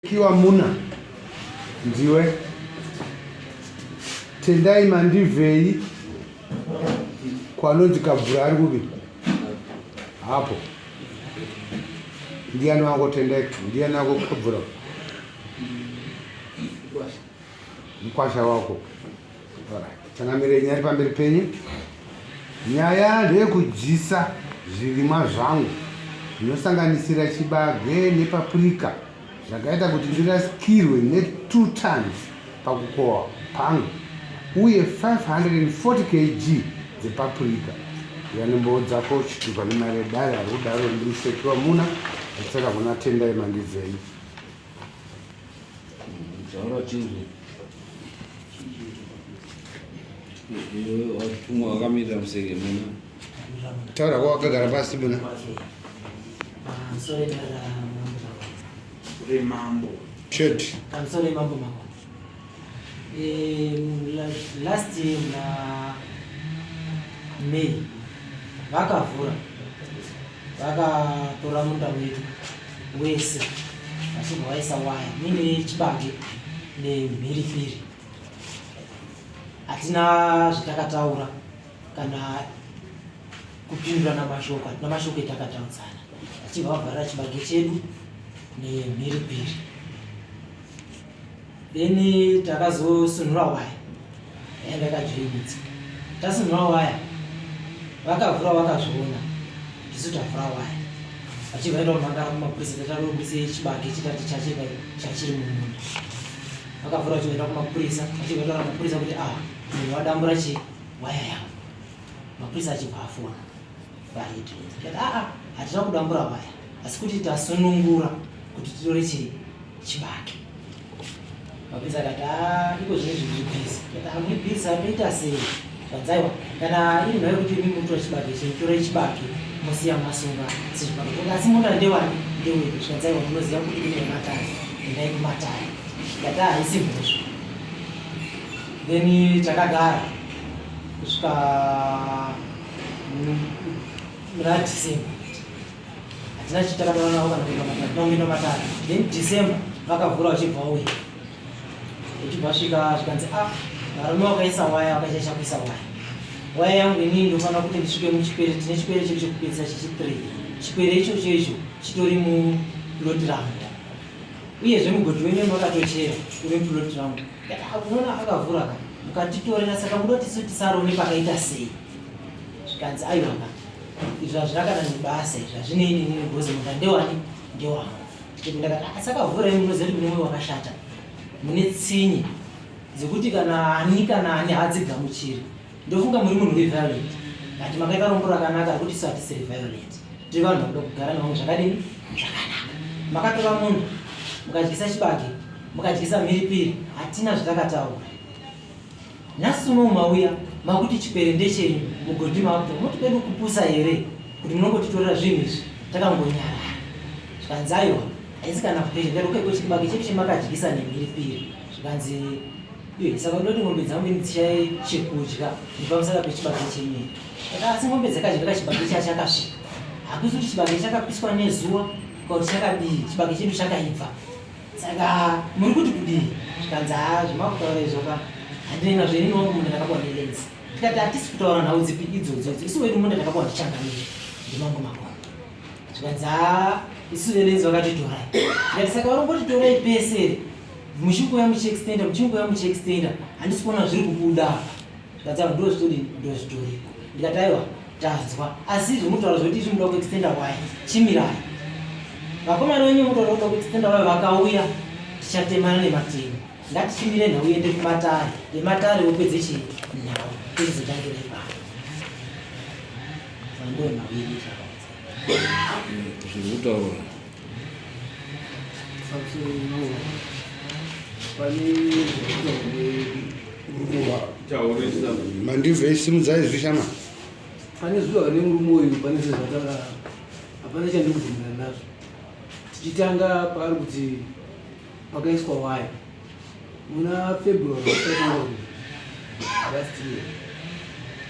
Kiwa Muna ndiwe Tendai Mandivhei kwanonzi Kabvura ari kupi hapo ndiyani wako Tendai ndiyani wako Kabvura Mkwasha wako. Changamire nyaya iri pamberi penyu. Nyaya ndeyekudyisa zvirimwa zvangu zvinosanganisira chibage nepapurika zvakaita kuti ndirasikirwe ne2 tons pakukohwa pangu uye 540 kg dzepapurika. Yanembowo dzako chitupa nemari yedare ari kudaro ndimusekiwa muna zvitsaka kuna Tendai Mandibvei. Taura chinzwe. Iwe watumwa wakamirira museke muna. Taura kwa wakagara pasi muna. Remambo. Chete. Pamusoro mambo mako. Last year muna May vakavhura vakatora munda wedu wese vachibva vaisa waya muine chibage nemhiripiri hatina zvatakataura kana kupindurana mashoko hatina mashoko etakataudzana vachibva vavharira chibage chedu nemhiripiri Then takazosunhura waya yanga yakajoinidza. Tasunhura waya vakavhura vakazviona tisu tavhura waya vachibva vaenda kumhangara kumapurisa tatarobudise chibage chitati chacheka chachiri mumunda vakavhura vachienda kumapurisa vachibva taura mapurisa kuti ah munhu wadambura chi waya yangu mapurisa achibva afona vaiti tikati aa hatina kudambura waya asi kuti tasunungura kuti titore chii chibage mapurisa akati ah, iko zvine zvinhu zvibhizi tikati hamuri bhizi anoita sei zvanzaiwa kana iri nhau yekuti imi mutora chibage chenyu torai chibage mosiya masunga sezvibage tikati asi mota ndewani ndewedu zvikanzaiwa munoziva kuti kune vematare endai kumatare tikati ah, haisi mhosva then takagara kusvika muna December hatina chitakataura navo kana kuenda matare hatina kuenda matare then December vakavhura vachibva vauya vachibva vasvika zvikanzi a ah, varume vakaisa waya vakachaisha kuisa waya waya yangu inini ndofanira kuti ndisvike muchikwere tine chikwere chedu chekupedzisa chechi three chikwere ichocho icho chitori muloti rangu uyezve mugodhi wenyu makatochera uri mupuloti rangu unoona akavhura ka mukatitorera saka muda kuti isu tisarone pakaita sei zvikanzi aiwa ka izvo hazvina kana nebasa izvo hazvinei neni because munda ndewani ndewangu ndakati ah, saka vhurai munoziva kuti mune mwoyo wakashata mune tsinye dzekuti kana ani kana ani hadzigamuchiri ndofunga muri munhu uri violent but makaita rombo rakanaka rekuti isu hatisiri violent tiri vanhu vanoda kugara nevamwe zvakadini zvakanaka makatora munhu mukadyisa chibage mukadyisa mhiripiri hatina zvatakataura Nhasi uno mauya makuti chikwere ndechenyu mugodhi makuti moti kwedu kupusa here kuti munongotitorera zvinhu izvi takangonyarara zvikanzi aiwa haisi kana pressure ndati okay ko chibage chedu chemakadyisa nemhiripiri zvikanzi iwe saka ndoti ngombe dzangu ini dzishaye chekudya nepamusana pechibage chenyu here asi ngombe dzakadya kachibage chachakasvika hakusi kuti chibage chakapiswa nezuva kana kuti chakadii chibage chedu chakaibva Saka muri kuti kudii? Zvikanzi haa zvemakutaura izvo ka handinei nazvo inini wangu munda ndakapiwa nelenzi. Tikati hatisi kutaura nhau dzipi idzodzo idzo isu wedu munda takapiwa ndichangamire ndimangu makona. Zvikanzi haa isu velenzi vakatitorai. Tikati saka varongotitorai pese here muchingouya muchiextenda muchingouya muchiextenda handisi kuona zviri kubuda apa. Zvikanzi ava ndozvitori ndozvitoriko. Ndikati aiwa Tanzwa asi zvomutaura zvekuti isu muda kuextenda waya chimirai vakomana venyu mutaura kuda kuextenda waya vakauya tichatemana nematemo ngatichimire nhau iende kumatare vematare vopedze chii nhau tochizotangira ipapo ndo nhau yedu takaudza zviri kutaura Mandivei simudzai izwi shama. Pane zuva nemurume uyu pane sezvataka hapana chandiri kubvumirana nazvo. Tichitanga paari kuti pakaiswa waya muna February last year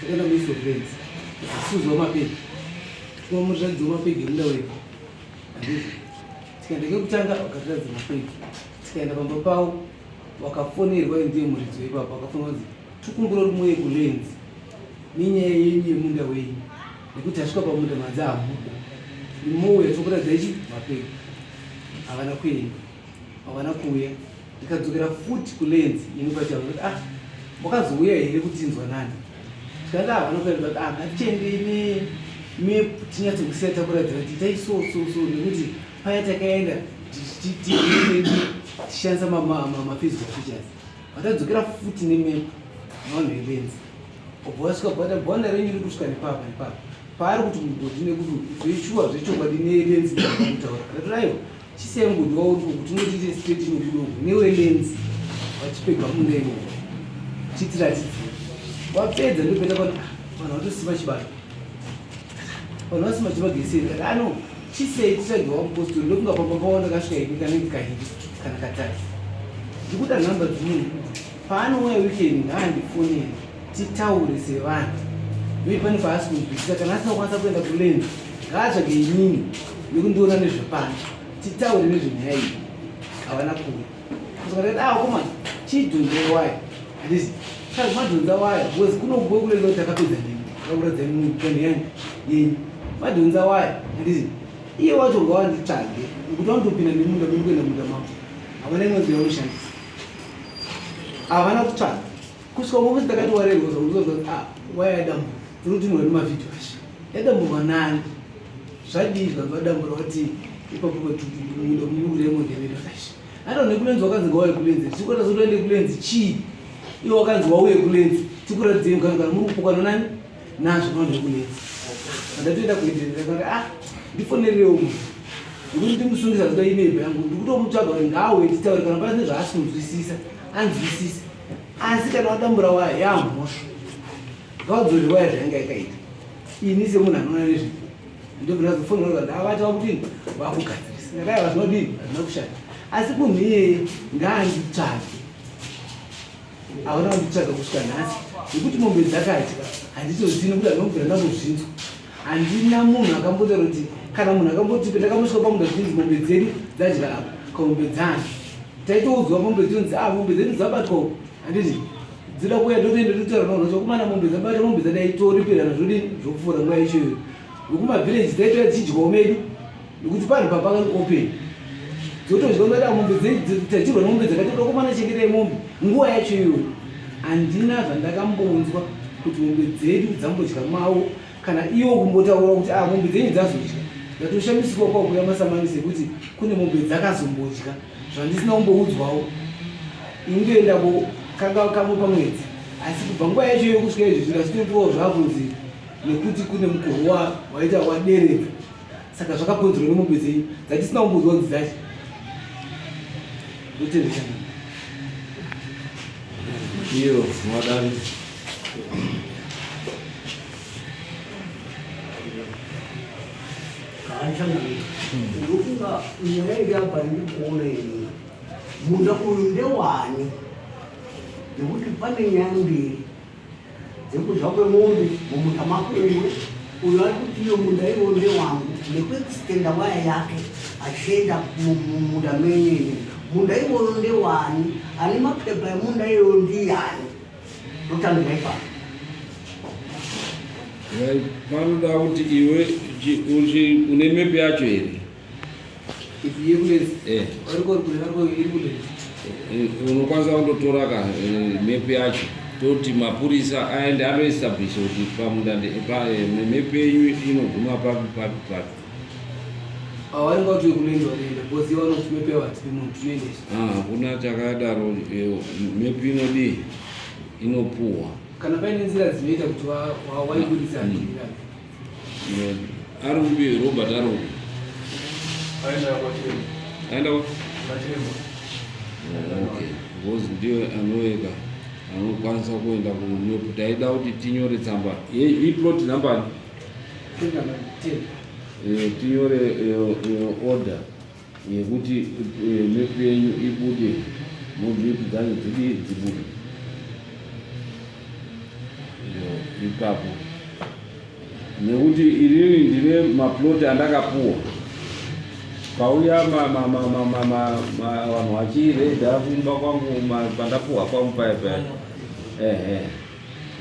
takaenda muIst of Lands tichisunzwa mapegi tinomuratidzwa mapegi emunda wedu handizvo Tikaenda kekutanga vakatiratidza mapegi, tikaenda pamba pavo wakafonerwa ndiye muridzi weipapa, wakafonerwa kunzi tikumbira kuti muuye kulenzi nenyaya yenyu yemunda wenyu nekuti tasvika pamunda manzi hamupo, mouya tokuratidza ichi mapegi. Havana kuenda, havana kuuya. Ndikadzokera futi kulenzi ini pachavo kuti ah, wakazouya here kutinzwa nani? Tikati ah, havana kuenda. Tikati ah, ngatiendei nemap tinyatsokusiya takuratidza kuti itai so so so, nekuti paya takaenda tichishandisa maphysical features. Vatadzokera futi nemap nevanhu velenzi, obva vasvika bata bhonda renyu riri kusvika nepapa nepapa paari kuti mugodhi, nekuti zveshuwa zvechokwadi nelenzi kutaura. Ndati aiwa, chisiyai mugodhi wauri kuti unotiite straight inobuda uku newelenzi vachipega munda imomo chitiratidze. Wapedza ndopeta pano vanhu vatosima chibato, vanhu vasima chimageseri. Kati ano chisei titsvage wamupostori. Ndofunga pamba pavo ndakasvika ini kanenge kahiri kana katatu. Ndikuda nhamba dzemunhu paanouya weekend, ngaandifonere titaure sevanhu. Maybe pane paasi kunzwisisa, kana asina kukwanisa kuenda kulenzi ngaatsvage inini nekundiona nezvepano titaure nezvenyaya iyi. Havana kuuya. Saka ndakati ah, komana, chidhonzai waya, handiti saka madhonza waya because kunogoe kulenza kuti takapedza nemi kakuratidza mupani yangu yenyu madhonza waya, handiti iye wacho ngawanditsvage nekuti vanotopinda nemunda miri kuenda munda mavo, havana imwe nzira vanoshandisa. Havana kutsvaga kusvika ngokuti takati warerwa zvakuti ah, waya yadambuka inotinwa nemavhidhio acho yadamburwa nani, zvadii zvanzi vadambura vati ipapo munda muremo ndevedu akaisha ato nekulenzi wakanzi ngauye kulenzi tikuita zotoende kulenzi chii, iwo wakanzi wauye kulenzi tikuratidzei mukana kana muri kupokana nani nazvo vanhu vekulenzi. Andatoenda kuenderera kati ah, ndifonererewo munhu nekuti ndimusungisa zita inebha yangu, ndikutomutsvaga kuti ngaauye titaure, kana pasine zvaasi kunzwisisa anzwisise. Asi kana wadambura waya yamhosva, ngawadzore waya zvayanga yakaita. Ini semunhu anoona nezve ndobva ndazofonera kuti avati vakudini vakugadzirisa, ndakaiva zvinodini hazvina kushata, asi munhu iyeye ngaanditsvage. Havana kunditsvaga kusvika nhasi nekuti mombe dzakadya handitozivi nekuti handinobvira ndambozvinzwa. Handina munhu akambotaura kuti kana munhu akamboti ndakambosvika pamunda zvichinzi mombe dzedu dzadya apa kamombe dzani. Taitoudzwa mombe dzonzi ah, mombe dzedu dzabatwa uku, handiti dzida kuuya, totoenda totaura navanhu vacho kumana mombe dzabata mombe dzadai toripirana zvodini zvokupfuura nguva yacho iyoyo. Vekumavhireji dzaitouya dzichidyawo medu nekuti panhu papakari open dzotodya ngada mombe tachirwa nemombe dzakati dokomana chengetai mombe nguva yacho iyoyo. Handina zvandakambonzwa kuti mombe dzedu dzambodya mawo kana iwo kumbotaura kuti ah, mombe dzenyu dzazodya. Ndatoshamisirwa kwakuya masamanisi ekuti kune mombe dzakazombodya zvandisina kumboudzwawo. Ini ndoendako kanga kamwe pamwedzi, asi kubva nguva yacho iyo kusvika izvi zvingachitoitwawo zvakunzi nekuti kune mukoho waita waderedza, saka zvakakonzerwa nemombe dzenyu dzatisina kumboudzwa kuti dzacho. Ndotendekana iyo madani. Ndofunga nyaya iri apa ndiri kuona ini, munda uyu ndewani? Nekuti pane nyaya mbiri dzekudya kwemombe mumunda mako iwe. Uyo ari kuti iyo munda iwo ndewangu nekuextenda waya yake achienda mumunda menyu imi, munda iwoyo ndewani? Ane mapepa emunda iyoyo ndiyani? Ndotangira ipapo. Panoda kuti iwe une mepi yacho here? Yekulezi iri kulezi. Unokwanisa kundotora ka mepi yacho, toti mapurisa aende anoestablisha kuti pamunda mepi yenyu inoguma papi papi papi. Avanenge vati kulenzi vanoenda because ivo vanoti mepi yavo hatipi munhu, tinoendesa. Ah, hakuna chakadaro, mepi inodii inopuhwa. Kana paine nzira dzinoita kuti waibudisa handiirapi. Ari kupi Robert? Ari kupi? Aenda kwa okay, because ndiyo anoeka anokwanisa kuenda kumepu. Taida kuti tinyore tsamba iplot nambani, tinyore order yekuti mepu yenyu ibude, mepu dzacho dzidi dzibude ipapo, nekuti inini ndine maploti andakapuwa. Pauya vanhu vachiredha kumba kwangu pandapuhwa kwangu paya paya, ehe,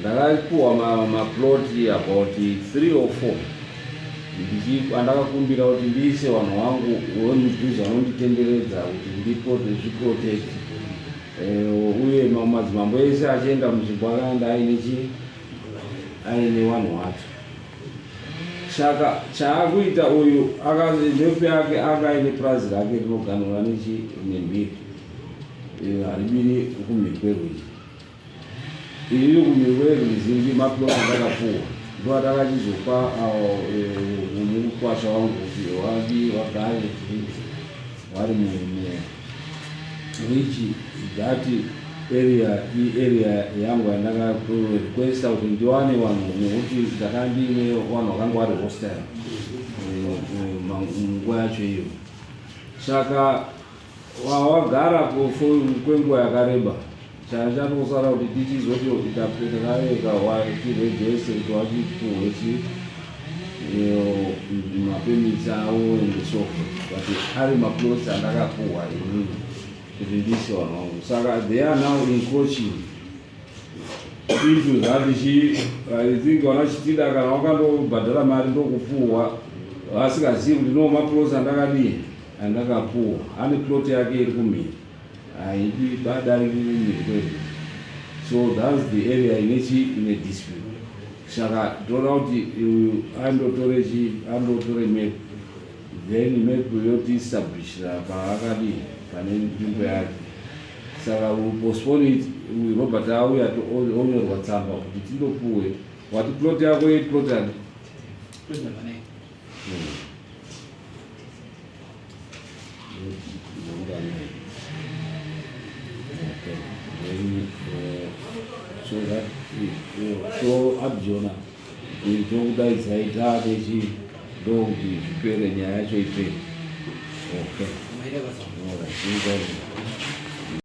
ndakapuhwa maploti about 3 or 4 andakakumbira kuti ndiise vanhu vangu vemudhuze vanonditenderedza kuti ndizviprotect. Uye madzimambo ese achienda munzvimbo akaenda aine chi aine vanhu vacho. Saka chaakuita uyu, map yake anga aine purazi rake rinoganhura nechi nemhiri, haribiri kumhiri kwerwizi. Iriri kumhiri kwerwizi ndi maplot andakapuwa, ndo atakachizopa mukwasha wangu kuti wadi wagare vari which that area iarea yangu yandakarequesta kuti ndiwane vanhu, nekuti ndakanga ndiine vanhu vakanga vari hostile munguva yacho iyo. Saka wagara kwenguva yakareba, chatosara kuti tichizoti takareka tiregister kuti wachipuhwe chi mapermits avo and so forth, but ari maplots andakapuhwa inini kuti ndiise vanhu vangu. Saka they are now encroaching into that chi I think vana chitida kana wakandobhadhara mari ndokupuhwa, vasingazivi kuti no maplots andakadii andakapuhwa. Ane plot yake iri kumhiri, haidi badariri mhiri kwedu. So that's the area ine chi ine dispute. Saka toda kuti uyu andotore chi andotore map, then map yotiestablishira paakadii pane nzvimbo yake. Saka we postpone it. Uyu Robert auya, onyorwa tsamba kuti tindopuwe. Wati plot yako iplot ani? Plot number 9. Number 9. Okay. Then, so that so abjona tokudaidzai taatechi ndokuti zvipere, nyaya yacho ipere. Okay. Maita basa. Alright.